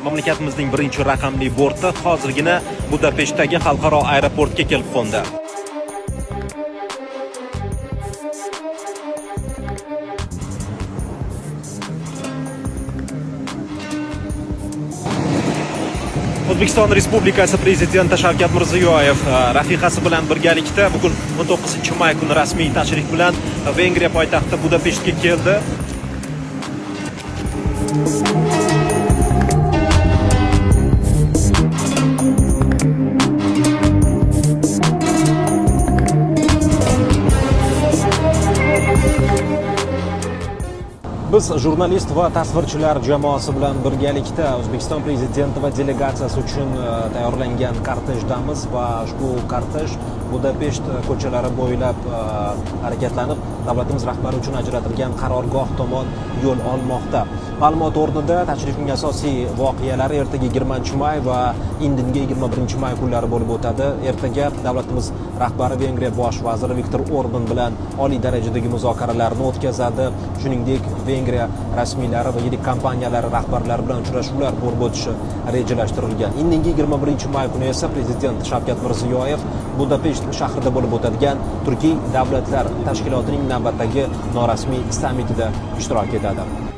Mamlakatimizning birinchi raqamli borti hozirgina Budapeshtdagi xalqaro aeroportga kelib qo'ndi. O'zbekiston Respublikasi Prezidenti Shavkat Mirziyoyev rafiqasi bilan birgalikda bugun 19 may kuni rasmiy tashrif bilan Vengriya poytaxti Budapeshtga keldi. Biz jurnalist va tasvirchilar jamoasi bilan birgalikda O'zbekiston Prezidenti va delegatsiyasi uchun tayyorlangan kortejdamiz va ushbu kortej Budapesht ko'chalari bo'ylab harakatlanib, davlatimiz rahbari uchun ajratilgan qarorgoh tomon yo'l olmoqda. Ma'lumot o'rnida, tashrifning asosiy voqealari ertaga 20 may va indinga 21 may kunlari bo'lib o'tadi. Ertaga davlatimiz rahbari Vengriya bosh vaziri Viktor Orban bilan oliy darajadagi muzokaralarni o'tkazadi. Shuningdek, Vengriya rasmiylari va yirik kompaniyalari rahbarlari bilan uchrashuvlar bo'lib o'tishi rejalashtirilgan. Indinga 21 may kuni esa Prezident Shavkat Mirziyoyev Budapesht shahrida bo'lib o'tadigan Turkiy davlatlar tashkilotining navbatdagi norasmiy sammitida ishtirok etadi.